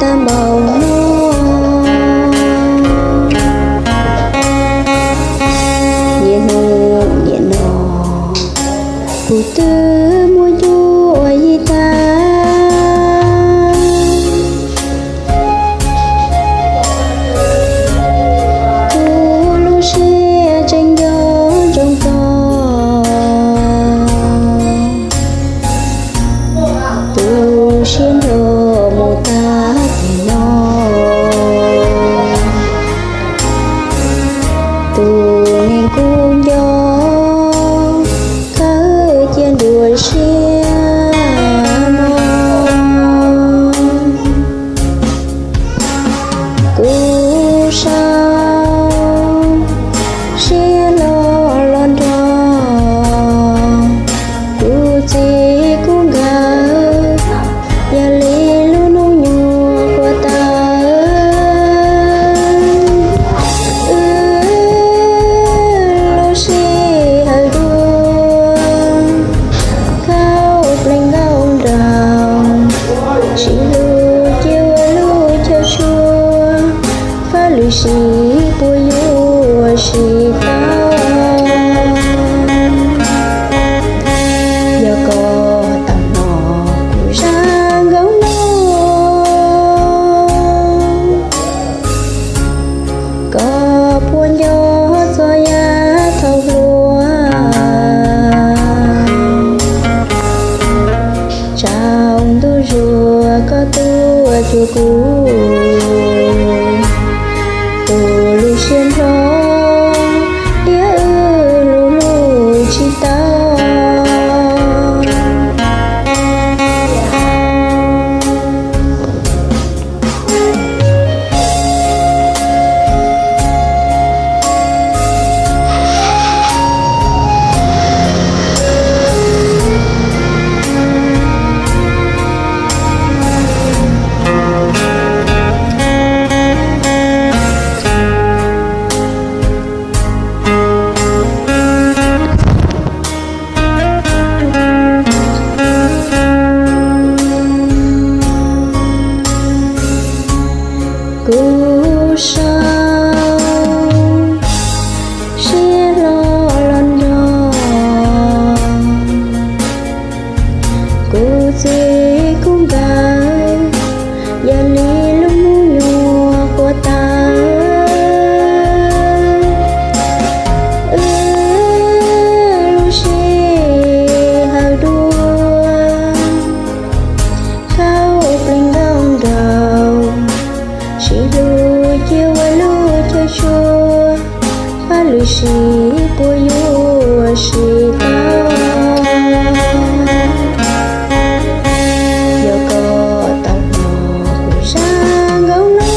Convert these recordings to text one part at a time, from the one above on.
tag npaum no. Niaj hnub niaj no kuv twb muaj cuab yig tag. Kuv lub siab tseem nco ntsoov txog tus siab nrog mus tag tes no. Tus neeg kuv nco, kawg cia nruab siab no. Kuv sau siab hlo los nrog kuv txiv kuv nkawd, yog li lub hnub nyoog puag ta, wb lub sij hawm dua, khaub plees nkauj nraug, sib hlub cia ua lub chaw tshua, faj lwm sij puas yuav sib tau. Yog koj tau hnov kuv zaj nkauj no, koj puas nco txog yav thaum hluas, tsaus ntuj zuag koj tuaj cuag kuv, tus lub siab nrho thiab wb hlub hlub tsis tau. Kuv sau siab hlo los nrog kuv txiv kuv nkawd, yog li lub hnub nyoog puag ta, wb lub sij hawm dua, khaub plees nkauj nraug, sib hlub cia ua lub chaw tshua, faj lwm sij puas yuav sib tau. Yog koj tau hnov kuv zaj nkauj no,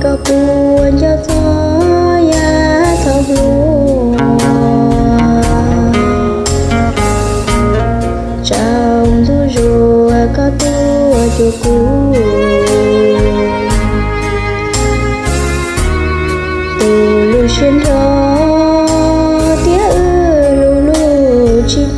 koj puas nco txog yav thaum hluas, tsaus ntuj zuag koj tuaj cuag kuv, tus lub siab nrho thiab wb hlub hlub tsis